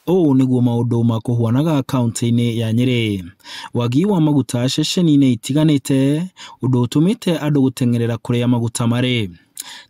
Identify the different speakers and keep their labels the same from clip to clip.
Speaker 1: Ũũ nĩguo maũndũ makũhuanaga kaunti-inĩ ya Nyĩrĩ. Wagi wa maguta ceceni-inĩ itiganĩte, ũndũ ũtũmĩte andũ gũteng'erera kũrĩa maguta marĩ.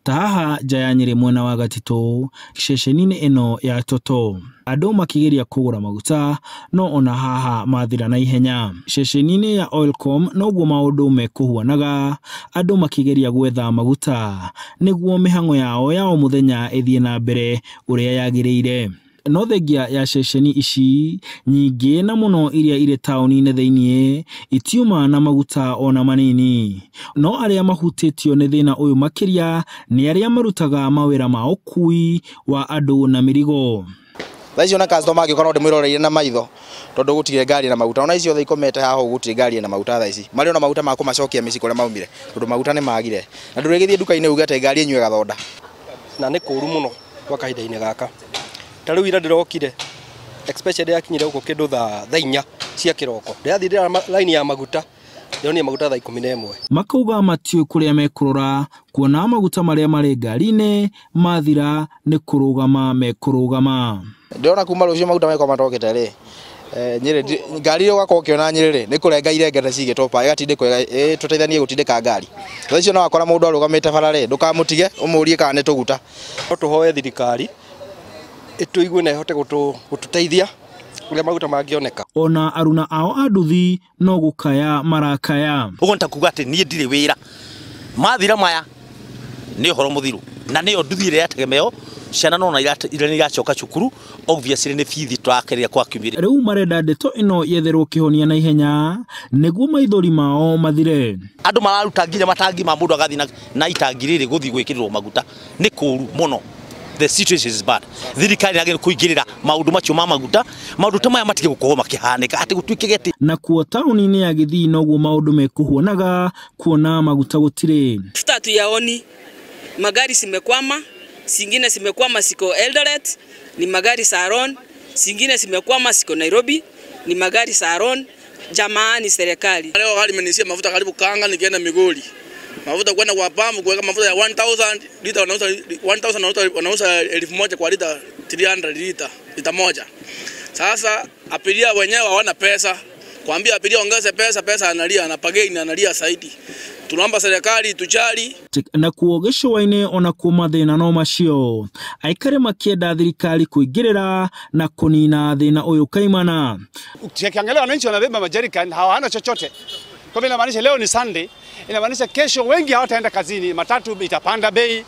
Speaker 1: Ta haha nja ya Nyĩrĩ mwena wa Gatitũ, ceceni-inĩ ĩno ya Toto. Andũ makĩgeria kũgũra maguta, no ona haha mathira na ihenya. Ceceni-inĩ ya Oilcom noguo maũndũ mekũhuanaga, andũ makĩgeria gwetha maguta nĩguo mĩhang'o yao ya o mũthenya ĩthiĩ na mbere ũrĩa yagĩrĩire. No thengia ya ceceni ici nyingĩ na mũno iria irĩ taũni-inĩ thĩinĩ itiuma na maguta ona manini. No arĩa mahutĩtio nĩ thĩna ũyũ makĩria nĩ arĩa marutaga mawĩra ma ũkui wa andũ na mĩrigo.
Speaker 2: Thaa ici ona customer angĩũka no ndĩmwĩroreire na maitho tondũ gũtirĩ ngari na maguta. Ona ici othe ikomete haha ũguo gũtirĩ ngari na maguta thaa ici. Marĩ ona maguta ma kũmacokia mĩciĩ kũrĩa maumire tondũ maguta nĩ magire. Na ndũrĩgĩthiĩ nduka-inĩ uge atĩ ngari ĩnyue gathonda.
Speaker 3: Na nĩ kũũru mũno gwa kahinda-inĩ gaka. Ta rĩu ira ndĩrokire, especially yakinyire gũkũ kĩndũ thaa 4 cia kĩroko. Ndĩrathire line ya maguta, ndĩronire maguta thaa 11.
Speaker 1: Makauga matiũĩ kũrĩa mekũrora kuona maguta marĩa marĩ ngari-inĩ mathira nĩ kũrũgama mekũrũgama.
Speaker 2: Ndĩrona kuma rũciũ maguta megũkorwo matokete rĩ, Nyĩrĩ ngari ĩyo ũgakorwo ũkĩona Nyĩrĩ rĩ, nĩ kũrenga irengete cigĩtwo pa, ĩgatindĩkwo, tũteithanie gũtindĩka ngari. Thaa icio no wakora mũndũ arũgamĩte bara rĩ, ndũkamũtige ũmũrie kana nĩ tũguta.
Speaker 3: No tũhoe thirikari ĩtũigue na ĩhote gũtũteithia ũrĩa maguta mangĩoneka.
Speaker 1: Ona aruna ao a nduthi no gũkaya marakaya.
Speaker 4: Ũguo nĩ ta kuga atĩ niĩ ndirĩ wĩra. Mathira maya nĩ ũhoro mũthiru na nĩyo nduthi ĩrĩa yategemeo ciana nona iracoka cukuru, obviously nĩ bithi tũrakeria kwa kiumia.
Speaker 1: Rĩu marenda ndeto ĩno yetherwo kĩhonia na ihenya nĩguo maithori mao mathire.
Speaker 4: Andũ mararuta nginya matangi ma mũndũ agathiĩ na itangi rĩrĩ gũthiĩ gwĩkĩrĩrwo maguta nĩ kũũru mũno. The situation is bad. Thirikari yagĩrĩirwo kũingĩrĩra maũndũ macio ma maguta, maũndũ ta maya matige gũkorwo makĩhanĩka atĩ gũtuĩke atĩ.
Speaker 1: Nakuo taũni-inĩ ya Gĩthii noguo maũndũ mekũhuanaga kuona maguta gũtirĩ.
Speaker 5: Mafuta hatuyaoni, magari zimekwama, zingine zimekwama ziko Eldoret, ni magari Saron, zingine zimekwama ziko Nairobi, ni magari Saron. Jamani serikali.
Speaker 6: Leo gari imenisia mafuta karibu kanga nikienda Migori. Mafuta kwenda kwa pampu kuweka mafuta ya 1000 lita wanauza 1000 wanauza 1000 kwa lita 300 lita lita moja. Sasa abiria wenyewe hawana pesa. Kuambia abiria ongeze pesa, pesa analia, anapagaini analia zaidi. Tunaomba serikali tujali.
Speaker 1: Na kuo gĩcũa-inĩ ona kuo mathĩna no macio. Aikari makĩenda thirikari kũingĩrĩra na kũnina thĩna ũyũ kaimana.
Speaker 7: Ukiangalia wananchi wanabeba majerrican hawana chochote. Kwa hivyo inamaanisha leo ni Sunday, inamaanisha kesho wengi hawataenda kazini, matatu itapanda bei,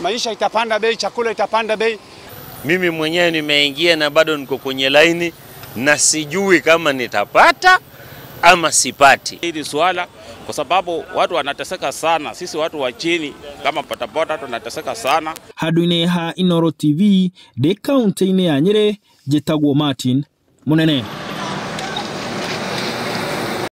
Speaker 7: maisha itapanda bei, chakula itapanda bei.
Speaker 8: Mimi mwenyewe nimeingia na bado niko kwenye laini na sijui kama nitapata ama sipati.
Speaker 9: Hili swala kwa sababu watu wanateseka sana, sisi watu wa chini kama patapota tunateseka sana.
Speaker 1: Handũ-inĩ ha Inooro TV ndĩ kaunti-inĩ ya Nyĩrĩ, njĩtagwo Martin Munene.